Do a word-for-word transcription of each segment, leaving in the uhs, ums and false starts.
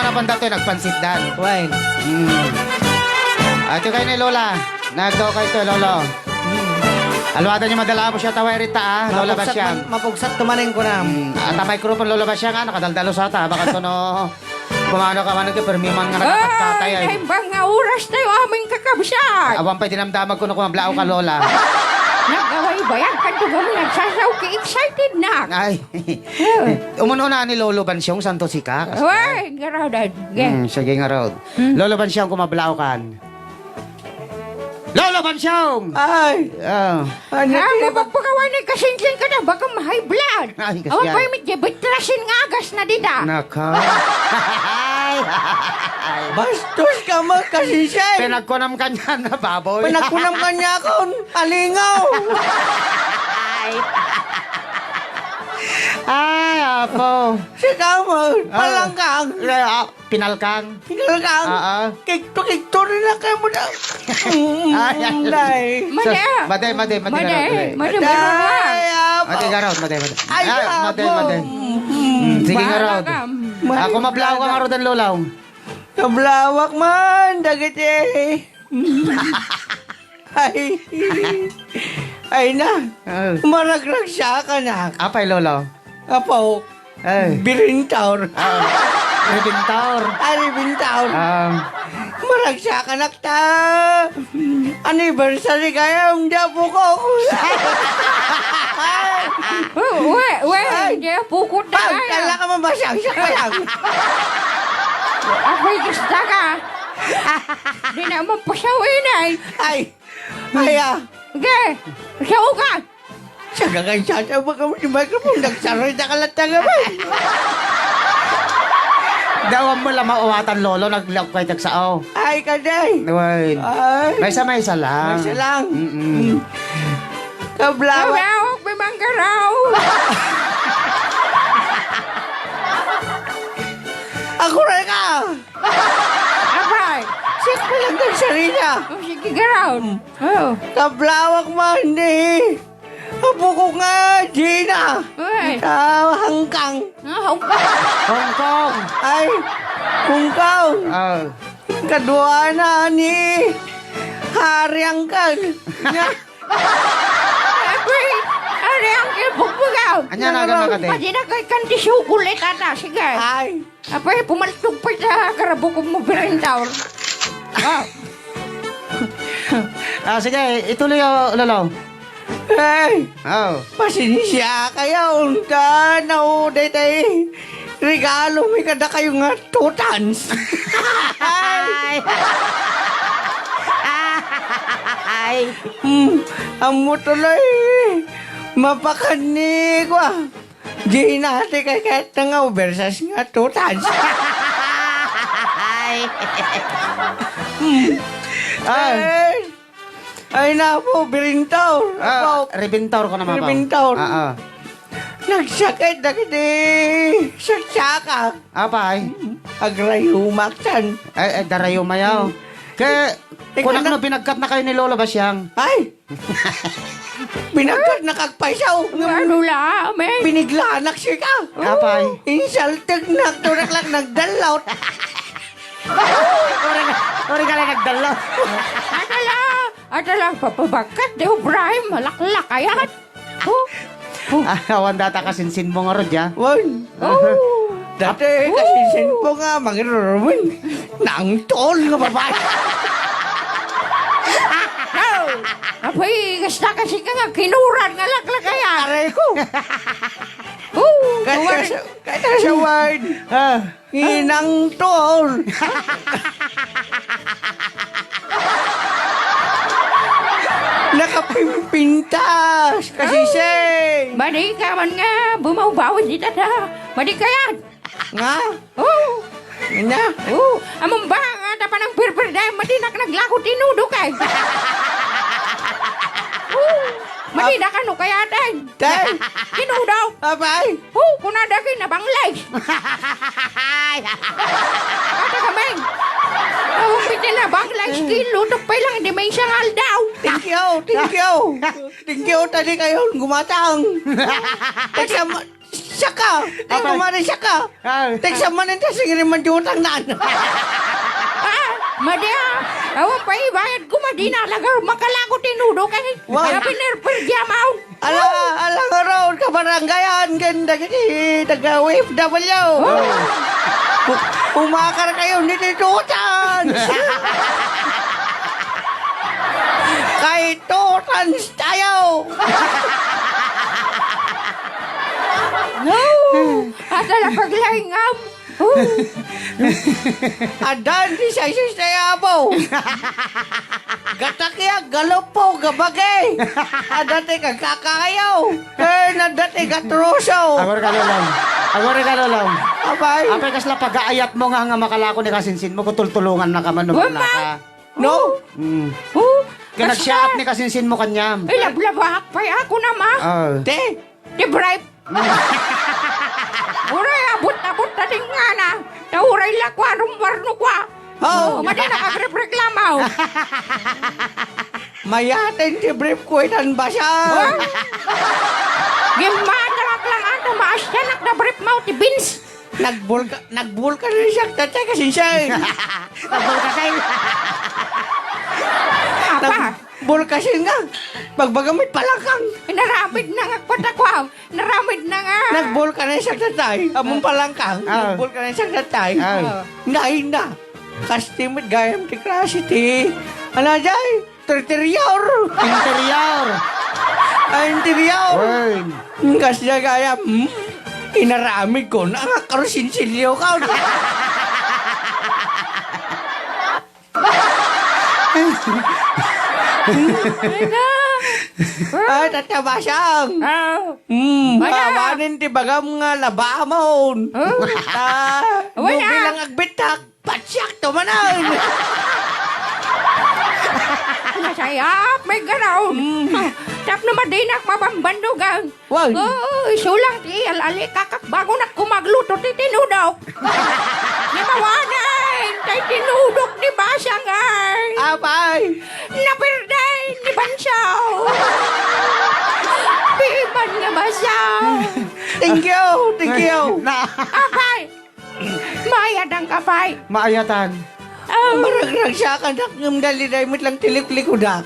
Panda to, nagpansitdan. Wen. Hmm. Ay, ito kayo ni Lola. Nagdo kayo to, Lolo. Hmm. Alwadan niyo madala mo siya, taway rita, ah, Lola Basyang. Mapugsat tumaning ko na. Hmm. At ang microphone, Lola Basyang, ah, nakadaldalo sa ata. Baka to, no, kumano ka man, permi man nga nakapagkatay, ay. Ay, naimbang nga oras tayo, aming kakabsat. Awan pa'y dinamdamag ko, no, kumablao ka, Lola. Nagaway bayag, kanto kami nagsasaw, ki excited na. Ay. Umununa ni Lolo Bansyong, santo sika, kas-, Uy, garadan. Ge. Hmm, sige, ngarud. Hmm. Lolo Bansyong, kumablao kan. Lolo Bansyong! Ay! Ah. Ano Ah, di ba? Mapagpakawan ni kasinsin ka na, baka ma-high blood. Ay, kasi Awan ay. pa yung diabetes nga agas na dida. Naka. Ay, ay. Bastos ka mo, kasinsin. Pinagkunam ka niya na baboy. Pinagkunam ka niya akon. Alingaw! Ay, apo. Sika mo, Ah. palangkang. Ah, pinalkang. Pinalkang. Ah, ah. Kikto-kikto rin lang kayo mo na. Mm, Ay, ay. Day. Madi, So, ah. madi, madi, madi, Madi, garot, madi. madi, Day, madi. apo. Madi, garot, madi, madi. Ay, Ah, madi, apo. madi. Mm. Mm, sige, Bahala garot. ka. Madi, Ako, mablaw ka, madi. Garot, ang lolaw. Nablawak man, dagiti. Ay. Ay na. Ah. Maragragsa ka na. Apay, Lolo? Apo. Ay. Birintaur. Ah. Ribintaur. Ah, ribintaur. Ah. Maragsa ka na ta. Anniversary kayo, hindi apo ko. Oh, we, we, Ay. hindi apo ko Pag tayo. Tala ka mabasang sa kayang. Apoy, gusto ka. Di na mapasaw, inay. Ay. Ay, ah. Ge, sao ka? Sa gagan sa ata, baka mo si microphone, nagsaray na ka lang taga ba? Dawan mo lang maawatan, Lolo, naglaok kayo tagsao. Ay, kaday. Wait. Ay. Maysa, maysa lang. Maysa lang. Mm-mm. Mm. Kablawa. Kablawa, may manggaraw. Ako rin ka. Apay. Siya pala nagsarita. Oh, sige, garaw. Mm. Oh. Kablawak man, eh. Apo ko nga, Gina. Uy. Sa Hangkang. Ah, Hong Kong. Hong Kong. Ay, Hong Kong. Ah. Kaduana ni Hari Angkal. Nya. Apoy, Hari Angkal, bugbugaw. Anya na, gana ka, te? Pwede na kay kanti sugul, eh, tata. Sige. Ay. Apoy, pumaltog pa sa karabukog mo, Berendor. Ah. Ah, sige, ituloy, oh, Lolo. Hey! Oh. Pasensia kayo, unta, no, daytay regalo mi kada kayo nga two tons. Ay. Ay. Hmm, amo tuloy. Mapakan ni, kwa. Di inati kay kahit nga oversize nga two tons. Ay. Hmm. Ay. Ay. Ay, napo, birintaw. Ah, Napo. Ribintaw ko naman, Pao. Ribintaw. Ah, ah. Nagsakit na kiti saksaka. Apay? Agrayumak san. Ay, ay, darayuma yaw. Hmm. Kaya, Ikaw kunak na no, binagkat na kayo ni Lolo Basyang. Ay! Binagkat na kagpaysaw. Ano la, men? Biniglanak siya ka. Apay? Insulted na, turak lang nagdalot. Uri ka, uri ka lang nagdalot. Atala, atala, papabagkat, di Ibrahim, malaklak, ayan. Oh. Oh. Ah, awan data kasinsin mo nga, Rod, ya? Wan. Oh. Dati, Oh. kasinsin mo nga, mangirurumin. Nang tol nga babae. Oh. Apay, kasta kasi ka nga, kinuran nga laklak, ayan. Aray ko. Oh, Kahit tuwan. ka sa, kahit ka sa wine. Ah. Inang tol. Nakapimpintas, kasising. Madi ka man nga, bumawbaw di tata. Madi ka yan. Nga? Oh. Nga? Oh. Amang ba nga, tapanang pirpir dahil madi nak naglako tinudo kay. Oh. Madi na kano kaya, Tay? Tay! Tinudo. Apay? Oh, kuna dagay na banglay. Ata kamay. Oh, piti na banglay, kilo, tukpay lang, di may isang aldaw. Thank you, thank you. Thank you, tadi kayo, gumatang. Tagsa, Saka! Apay? Kumare, saka! Ah. Teksa manen ta singiri man di utang naan. Ah, madi, ah. Awan pay ibayad ko, madi na. Lagar, makalako tinudok, eh. Wow. Kaya pinerper di amount. Ala, ala nga raon, kabarangayan, ken dagiti taga O F W. Oh. U-, umakar kayo, hindi dito utang. Kay Tutans tayo! No! Adda la paglaingam! Oh. Adda ti size ti apo! Gatakiak, galuppo, gabagi! Adda ti kagkakayo! Ken adda ti gatruso! Agor ka, Lolo. Agor ka, Lolo. Apay? Apay, kasla pagaayat mo nga, nga makalako ni kasinsin mo, kutultulungan na ka man, no, Wa, maglaka. No? Mm. Oh, kaya nagsiyaat ni kasinsin mo kanyam. Ay, lablabak pay ako na, ma. Ah. Te? Ti bribe. Uray, abot-abot na din nga na. Ta uray la kwa, rumwarno kwa. Oh. Oh, madi na kagrepreklamo. Mayaten ti brief ko itan basa. Oh. Gimmadalak lang ato, maasyanak na brief mo, ti beans. Nagbulka-, nagbulkanay siak, tatay, kasinsin. Nagbulkasay. Apa? Nagbulkasay nga. Pagbaga may palangkang. Naramid na nga, patakwa. Naramid na nga. Nagbulkanay siak, tatay. Among palangkang. Ah. Nagbulkanay siak, tatay. Ah. Nay na. Kastimit gayam ti klase ti. Ano, jay? Interior. Interior. Ah, interior. Wen. Hmm, kasdiay gayam, hmm? Inaramid ko, nangakaro sinsilyo ka. Ay, na. Ah, tatabasang. Ah. Hmm, Wala. Awanen ti bagam nga labamon. Oh. Ah, Wala. Bilang agbitak. Patsiak to manen! Nasayap, may garaw. Mm. Tapno madinak mabambandugan. Wow. Oo, isu lang ti al-ali kakak bago nak kumagluto ti tinudok. Ni mawanen, tay tinudok ni Basang ay. Apay. Napirday ni Bansaw. Piman nga Basang. Thank you, thank you. Na. Apay. Maayatan ka pay. Maayatan. Ah. Maragragsakan, dak, ngem daliday met lang ti liklikudak.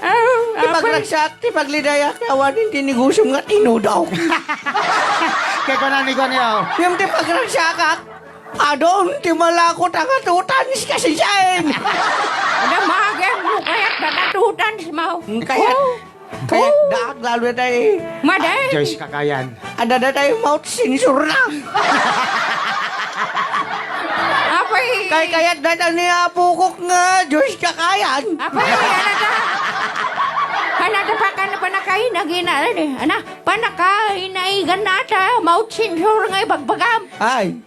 Ah, ti apay. Pagragsak, ti paglidayak, awanen ti negosiom nga tinudok. Kay kunana ni Juanio. Ngem ti pagragsakak, adun ti malakot a katutans kasinsin. Ada magen mo kayat da katutans mo. Kayat. Oh. Kayat daak lalo dayta. Maday. Joyce Kakayan. Adda dayta mouth sensor na. Apay. Kay kayat dayta ni apokok nga Joyce Kakayan. Apay, ana ta. Ana ta pa kan panakay nagina, eh. Ana, panakay naigan na ta. Mouth sensor nga ibagbagam. Ay.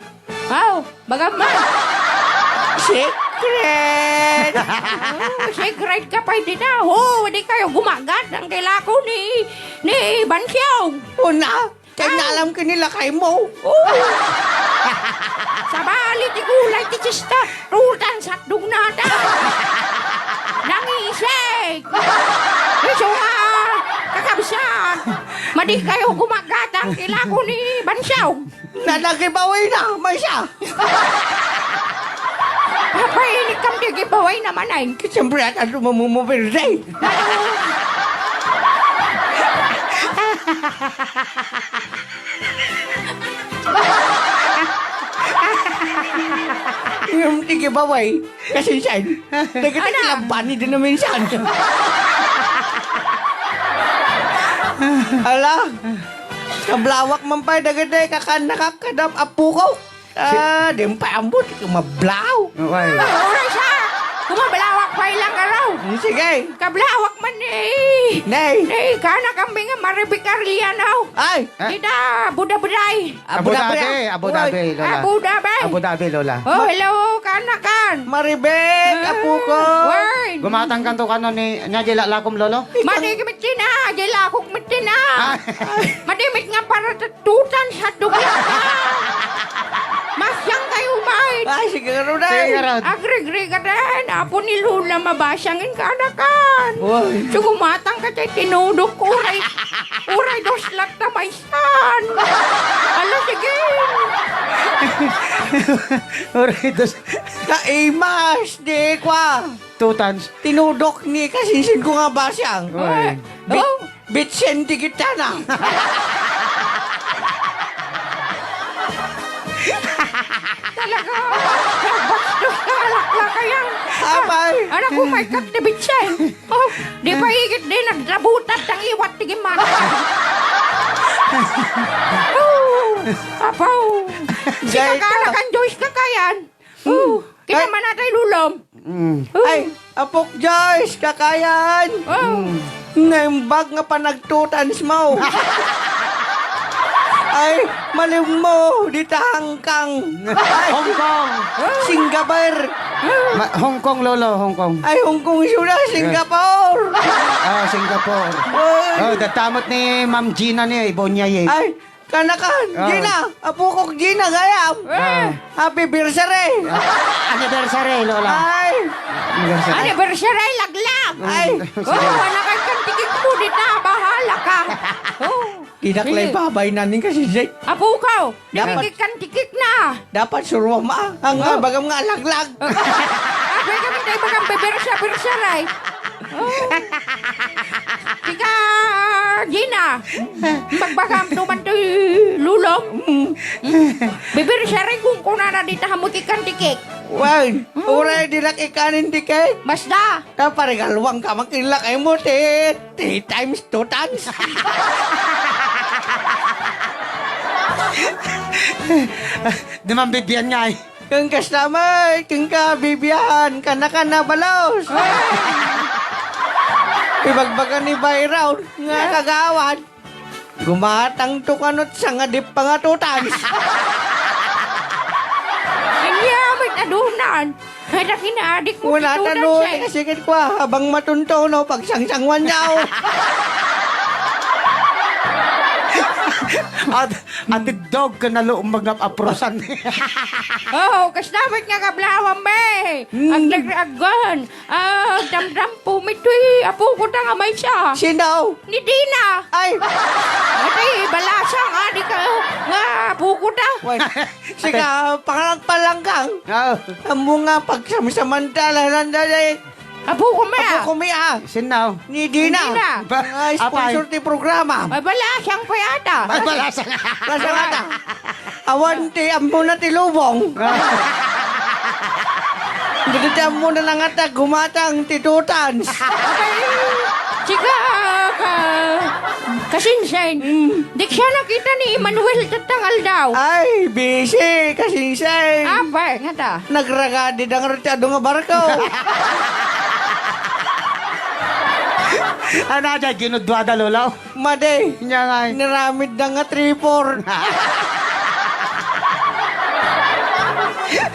Aw, bagam man. Secret! Oh, secret ka pay dita. Oh, di kayo gumagat ang tilako ni, ni Bansyong. Una, kay naalam ka ni lakay mo. Oh. Sabali ti gulay ti sista. Rutan sakdog nata. Nangisig. Isu nga, kakabsat. Madi kayo gumagat ang tilako ni Bansyong. Nanagibawi na, maysa. Napainik kam ti giveaway naman ay. Siyempre, at ano mamumubirde? Yung ti giveaway. Kasinsan? Dagiti Ana. Kilabani din na minsan. Ala, kablawak man pay dagiti kakanakak kadam apuko. Ah, di pay ammot, mablaw. Uy. Ah, oras, ah. Kumablawak pay lang araw. Sige. Kablawak man eh. Nay. Eh, kana kami nga maribik arlianaw. Ay. Eh? Dita, Buda-buday. Abu Dhabi, Abu Dhabi, Lola. Abu Dhabi. Abu Dhabi, Lola. Oh, hello, kanakan. Maribek, Ah, apuko. Wine. Gumatang kanto kano ni, nya di lalakom, Lolo? Madi mit tina, di lakok mit tina. Ah. Madi mit nga para tutan sa dugla. Masyang kayo, mait. Ay, sige, Ruday. Sige, Rod. Agrigriga din. Apo ni Lola, mabasangin kanakan. Uy. Sugumatang ka, tay tinudok ko, uray. Uray, dos latta, may An? Uridos. Kaimas, di kwa. Two tons. Tinudok ni kasinsin ko nga basang. Oy. Bit-, Oh. Bitsen ti gitana. Talaga. Bastos ka, alaklak ka yan. Apay. Anak ko, may kat ni bitsen. Oh, di pa igit din, naglabutan, tangiwat, tigimana. Oh, apaw. Jay, Sikakala ka. Kan Joyce ka kayan. Oh, kita Ay. Manatay lulom. Mm. Oh. Ay, Apok Joyce, kakayan. Oh. Mm. Naimbag nga panagtutans mo. Ay, malimmo, dita hangkang. Ay, Hong Kong. Singapore. Ma-, Hong Kong, Lolo, Hong Kong. Ay, Hong Kong, suna, Singapore. Ah, Singapore. Ay. Oh, datamot ni Ma'am Gina ni Ibonya, eh. Ay, kanakan, Ah. Gina, apukok Gina, gayam. Ah. Happy anniversary. Ah, anniversary, Lola. Ay. Anniversary. Anniversary, laglag. Ay. Mm. Oh, anak, ay kantikik mo, dita, bahala ka. Oh. Kinaklay Sige. Babay na ning kasi, Jay. Apukaw, Dapat. Tikik kan tikik na. Dapat suruam, ah. Ang Oh. bagam nga alaglag. Abay kami tayo bagang bebersa-bersa, ay. Oh. Tika, Gina. Magbagam tuman to'y lulong. Mm. Bebersa rin kung kunana di tahamutik kan tikik. Wan, Mm. uray di nakikanin tikik. Basta. Ta parigalwang ka, makilak ay mo, ti, ti times two tons. Di man bibian nga, eh. Kung customer, kung ka bibian, kana ka na balos. Ibagbaga ni Byron, nga kagawad. Gumatang to kanot sa nga di pangatutans. Inya, may tadunan. Ay, nakinadik mo Wala titunan tano, siya, eh. Kasi ket kwa, habang matunto, no, pagsangsangwan niya, oh. At, at dog ka na lo, mga aprusan. Oh, kasdawit nga kablawan, be. Hmm. Agdag-aggan. Ah, damdam po, mitoy, apo ko ta nga maysa. Sino? Ni Dina. Ay. Ati, balasang, adi ka, nga, apo ko ta. Wen, sika, pangalagpalanggang. Ah. Amo nga, pagsamsamantala, nanda, eh. Apo ko, mea. Apo ko, mea. Sino? Ni Dina. Ni Dina. Ba-, Nga sponsor apay. Ti programa. Ay, balasang pa yata. Ay, balasang. Balasang ata. Awan ti ammo na ti lubong. Dagiti ammo na nangata gumatang ti two tons. Sika, ka, kasinsen. Mm. Di siya nakita ni Emmanuel tatta nga aldaw. Ay, busy, kasinsen. Apay, ngata. Nagragadi da nga ti adu nga barko. Ano, diay, ginudwada, Lolo? Madi. Nya nga, eh. Niramid da nga three four.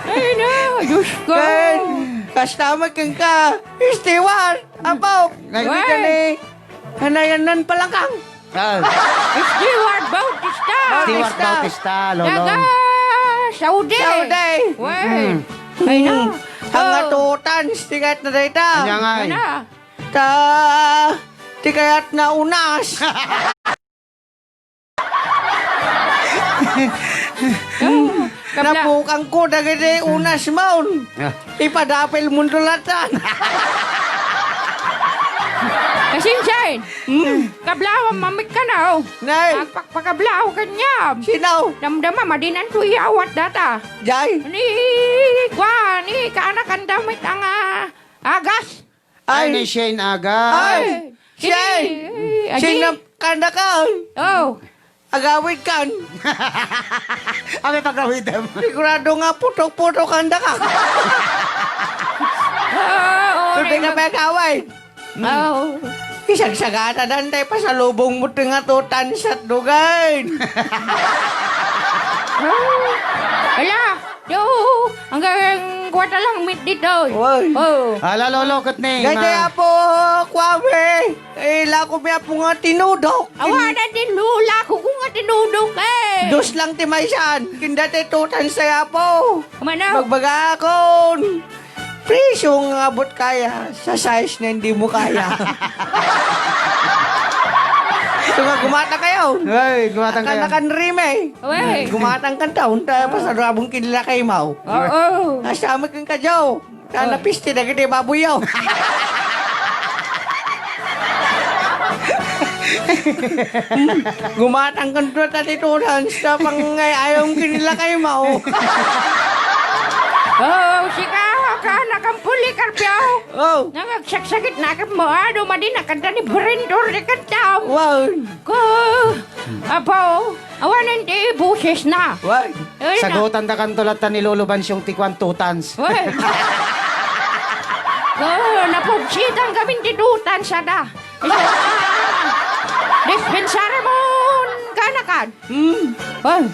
Ay na, Diyos ko. Ken, kasta met kenka, Stewart, apo. Nagkita Why? Ni, hanayan nan palangkang. Ah. Stewart Bautista. Stewart Bautista. Bautista, Lolo. Taga Saudi. Saudi. Why? Mm. Ay na. Ang Oh. atutan, stigat na dayta. Anya nga, eh. Ano? Ta, ti kayat na unas. Oh, kabla- Napukang ko dagiti unas maon. Ah. Ipadapil mundo latan. Kasinsen. Hmm. Kablawan mamit ka na, oh. Nay. Agpakpakablaw kanyam. Sino? Damdama, madinan to iyawat data. Jay. Ni, kwa, ni, kaanakan damit ang, ah, agas. Ay, Ay. Ni Shane Agas. Ay, Ay, Shane. Kini, ay, Shane adi. Na kanda ka. Oh. Agawid kan. Ano pagawidem? Sigurado nga putok-putok kanda ka. Oo, Sabi oo, nga oo. May kaway. Oo. Isagsagana dan tayo pasalubong mo ti nga tutan sa dugan. Oh. Ala, do, hanggang kuwata lang mit dito. Oy. Oh. Ala, Lolo, ket ni, Daytoy ma- apo, kuwawe. Eh, lako mi apo nga tinudok. Awa na din, Lola, ko nga tinudok, eh. Dos lang ti maysan. Kinda ti tutan sa apo. Mano? Magbaga akon. Presyo nga abot kaya sa size na hindi mo kaya. Tunga gumatang kayo. Ay, gumatang kayo. Akan, akan rime. Uy. Gumatang kan taon, ta pasado abong kinila kay Mau. Oo. Asya, amek kan kayo. Ta Oh. napisti dagiti baboyyo. Gumatang kan tuta ti tutan, sa pangay ayong kinila kay Mau. Oh, sika, ka, nakam Policarpio. Oh. Nangagsaksakit na agap mo, ano, madi na kanta ni Brendor ni kanta. Wow. Ko, apo, awanen ti boses na. Wow. Ay, na. Sagutan da kanto latta ni Lolo Bansyong ti kuan tutans. Wow. Ko, napugsitan kami ti tutans, ada. Isu, ah, dispensary mo, kanakan. Hmm. Oh.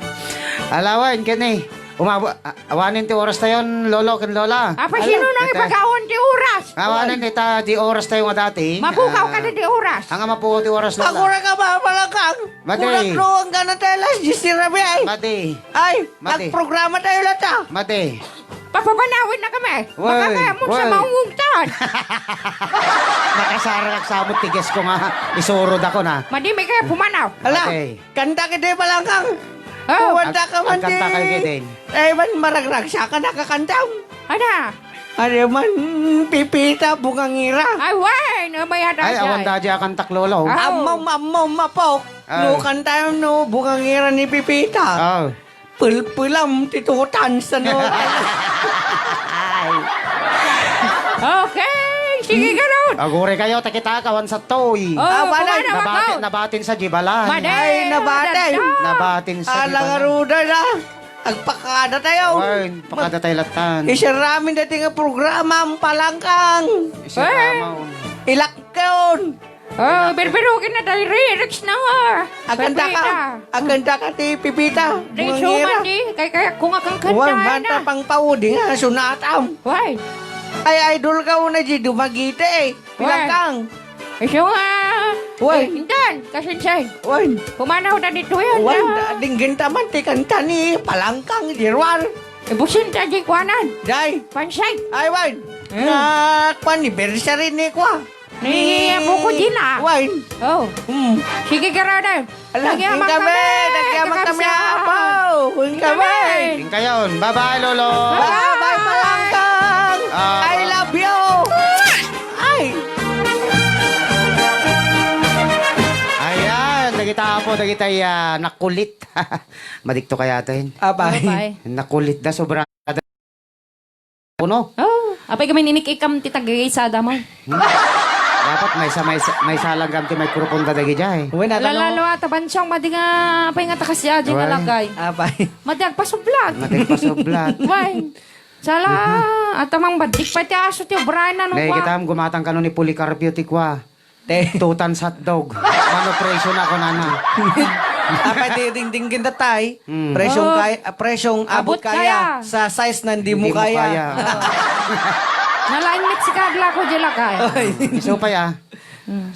Alawan, kani. Umabo-, a-, awanen ti oras tayon, lolo ken lola. Apa, sino Ala, nang ete. ipagawan ti oras? Awanen ita di oras tayo nga dati. Mapukaw Ah, ka na di oras. Anga mapukaw ti oras, lola? Agura ka ba, palakang? Mati. Kurak no, ang gana tayo alas diyes ti rabi, ay. Mati. Ay, Mati. agprograma tayo lata. Mati. Papapanawin na kami. Way, Baka kaya mo sa way. maungungtan. Nakasarang sa amot ti guest ko nga isurod ako na. Madi, may kaya pumanaw. Ala, Mati. Kanta kiti palangkang. Oh. Kumanta ka man Agkanta ti kayo kay Ding. Eh, man maragragsa ka nakakantam. Ada? Ada man pipita bungangira. Ay, wen, no, may ada Ay, awan siya. da di akantak lolo. Ah. Ammom, ammom, mapok. Ah. No, kantam no, bungangira ni pipita. Oh. Pulpulam ti tutan sa no. Ay. Okay, sige, ganun. Agure kayo, takita ka, wan sa toy. Oh, Awanan. kumana, Nabati, makaw. nabatin sa jibalan. Maday, Ay, nabati. madanda. Nabatin sa Alang jibalan. aruda na. Agpakada tayo. Ay, pakada tayo latan. Isaramin dati nga programa ang palangkang. Isaramaw. Ilakyon. Oh, birbirukin na tayo, lyrics na nga. Agkanta ka. Pipita. Agkanta ka ti Pipita. Di Bungangira. suman di. Kay, kay, kung akang Wan, kanta mata na. pang paudi nga, sunatam. Why? Ay, idol ka una di dumagiti eh. Why? Pinakang. Isu nga. Why? Eh, intan, kasinsay. Wan. Pumanaw na dito yan, Wan, ah. da-, dinggin taman ti kanta ni Palangkang, Dirwar. Ibusin ta di kuanan. Day. Pansay. Ay, wan. Hmm. Na, kuan, anniversary ni kwa. Ni Apo ko, Gina. Wine. Oh. Hmm. Sige, garada. Ala, Nagyaman king kami, kami. nagyaman kami, Kakabsat. Apo. King King kami. kami. King kayon. Bye-bye, Lolo. Bye-bye, Bye-bye. Palangkang. Ah. I love you. Ay. Ayan, dagita, Apo, dagita, ya, nakulit. Madikto kaya, Ten? Apay. Apay. Nakulit da, sobra. Puno. Oh, apay kami ninikikam ti tagaysada mo. Hmm. Dapat may sa-, may sa-, may salanggam ti microphone da dagijay. Uy, natalo. Lalalo ata, Bansong, madi nga, apay nga takas ya, di nga Uy. lagay. Apay. Madi agpasublat. Madi agpasublat. Uy. Sala, Mhm. ata mang badik pa ti aso ti obrayan na no Nay, kwa. Kita, gumatang kano ni Policarpio ti kwa. Te. Two tons hotdog. Mano presyo na, kunana. Apay, di, ding, ding, gindatay. Mm. Presyong Oo. kay-, ah, presyong abot Abot kaya kaya. sa size na hindi mo Hindi mo kaya. kaya. Oo. Nalain mit si Kagla ko, Jelakay. Oy. Isu pay, ah. Mm.